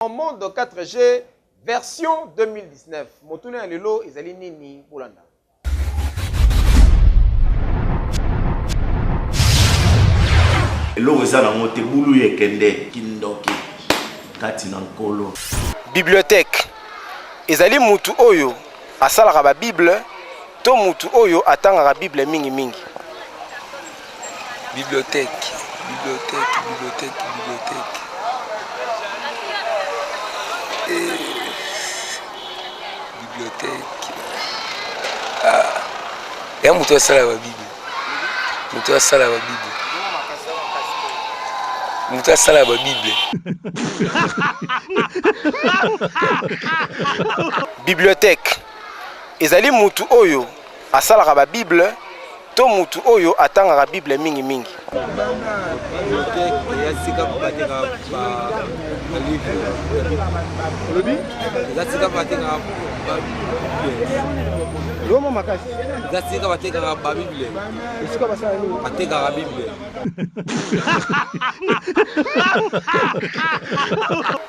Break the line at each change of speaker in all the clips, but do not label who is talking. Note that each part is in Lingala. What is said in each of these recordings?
Monde 4G version 2019. Motuna ya lelo ezali nini bolanda?
Eloko eza nango te bulu ye kende kindoki kati na nkolo.
Bibliothèque ezali mutu oyo asalaka ba bible to mutu oyo atangaka bible mingi mingi.
Bibliothèque, bibliothèque, bibliothèque, bibliothèque. Eh, bibliothèque. Ah, ya moto asala ba bible. Moto asala ba bible. Moto asala ba bible.
Bibliothèque ezali mutu oyo asalaka ba bible to mutu oyo atangaka bible mingi mingi.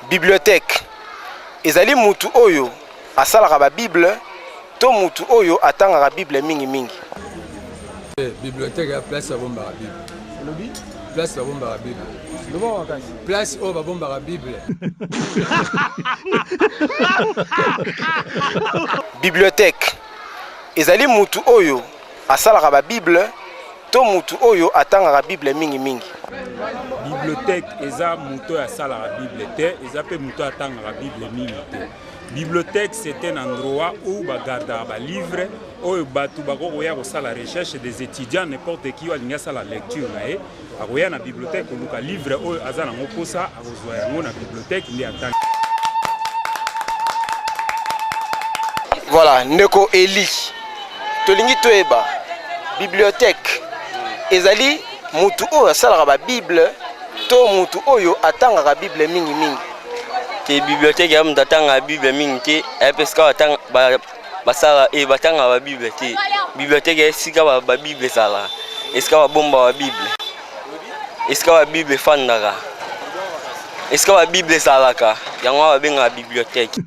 Bibliothèque ezali mutu oyo asalaka ba bible to mutu oyo atangaka bible mingi mingi.
Eh, bibliothèque ya place babombaka bible. Olobi? Place babombaka bible. Loba makasi. Place oyo babombaka bible.
Bibliothèque ezali mutu oyo asalaka ba bible to mutu oyo atangaka bible mingi mingi.
Bibliothèque eza mutu oyo asalaka bible te, eza pe mutu oyo atangaka bible mingi te. Bibliothèque c'est un endroit où ba gardaka ba livres oyo batu bakoki koya kosala recherche, des étudiants, n'importe qui oyo alingi asala lecture na ye akoya na bibliothèque koluka livre oyo aza nango mposa, akozwa yango na bibliothèque nde atangi.
Voilà, ndeko Eli, tolingi toyeba bibliothèque ezali mutu oyo asalaka ba bible to mutu oyo atangaka bible mingi mingi?
Te, bibliothèque ya mutu atangaka bible mingi te, aya pe esika basala eh, batangaka ba bible te. Bibliothèque ya esika ba bible ezalaka, esika babomba ba bible, esika ba bible efandaka, esika ba bible ezalaka, yango wana babengaka bibliothèque.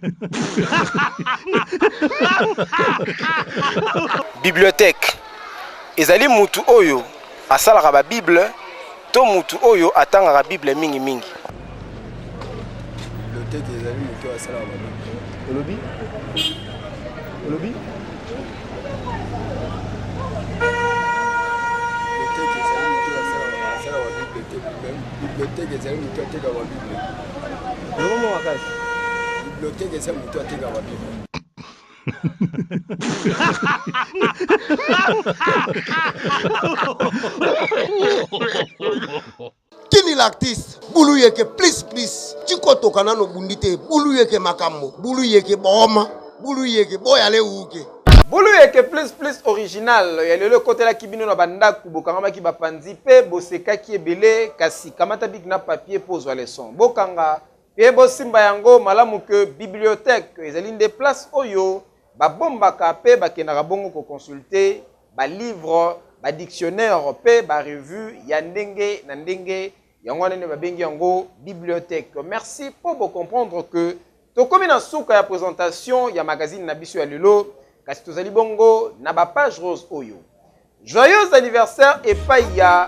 Bibliothèque ezali mutu oyo asalaka ba bible to mutu oyo atangaka bible mingi mingi.
Bibliothèque ezali mutu oyo asalaka ba bible.
Olobi? Olobi?
Bibliothèque ezali mutu oyo asalaka ba bible te. Bibliothèque ezali mutu atekaka ba bible.
Loba mwa makasi.
Bibliothèque ezali mutu atekaka ba bible.
Kini l'artiste bulu yeke plus plus tikotoka nano bundi te bulu yeke makambo bulu yeke boma bulu yeke boyale uke.
Bulu yeke plus plus original ya lelo ekotelaki bino na bandako bokangamaki bapanzi pe bosekaki ebele kasi kamata bic na papier po ozwa leçon bokanga Pe bosimba yango malamu que bibliothèque ezali nde place oyo babombaka pe bakendaka bongo ko consulter ba livres, ba dictionnaires pe ba revues ya ndenge na ndenge, yango wana nde babengi yango bibliothèque. Merci po bo comprendre que tokomi na suka ya presentation ya magazine na biso ya lelo, kasi tozali bongo na ba pages roses oyo. Joyeux anniversaire epai ya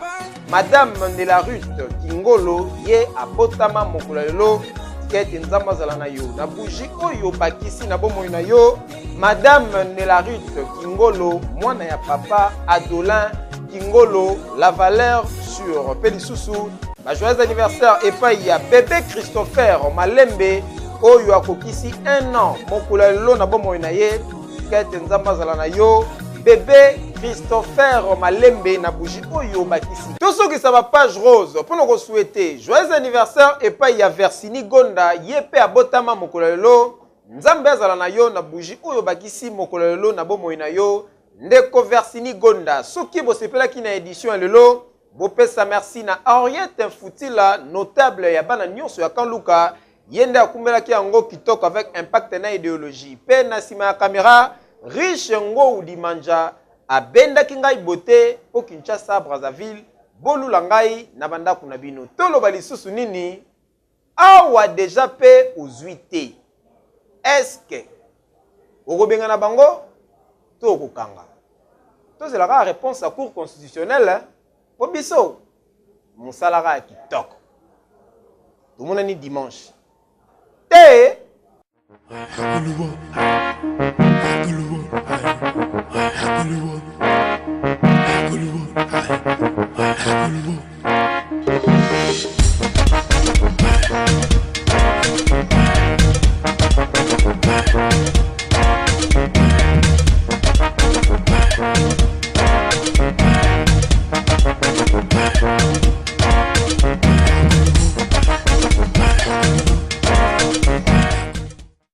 Madame Nela Ruth Kingolo, ye abotama mokolo ya lelo. Tika ete Nzambe azala na yo na bougie oyo obakisi na bomoi na yo. Madame Nela Ruth Kingolo, mwana ya papa Adolin Kingolo, la valeur sûre. Pe lisusu ba joyeux anniversaire epai ya bebe Christopher Malembe oyo akokisi 1 an mokolo ya lelo na bomoi na ye. Tika ete Nzambe azala na yo bebe Christopher Malembe na bougie oyo obakisi. Tosukisa ba page rose mpo na ko souhaiter joyeux anniversaire epai ya Versini Gonda, ye mpe abotama mokolo ya lelo. Nzambe azala na yo na bougie oyo obakisi mokolo ya lelo na bomoi na yo ndeko Versini Gonda. Soki bosepelaki na edition ya lelo, bopesa merci na Henriette Mfutila, notable ya bana nyonso ya Camp Luka. Ye nde akumbelaki yango kitoko avec impact na ideologie. Pe na sima ya camera, Riche Ngou Dimanja abendaki ngai beaute po Kinshasa, Brazzaville, bolula ngai na ba ndaku na bino. Toloba lisusu nini? Awa deja mpe ozwi te. Est-ce que okobengana bango to okokanga? Tozela kaka réponse ya Cour constitutionnelle mpo biso mosala kaka kitoko. Tomonani dimanche te.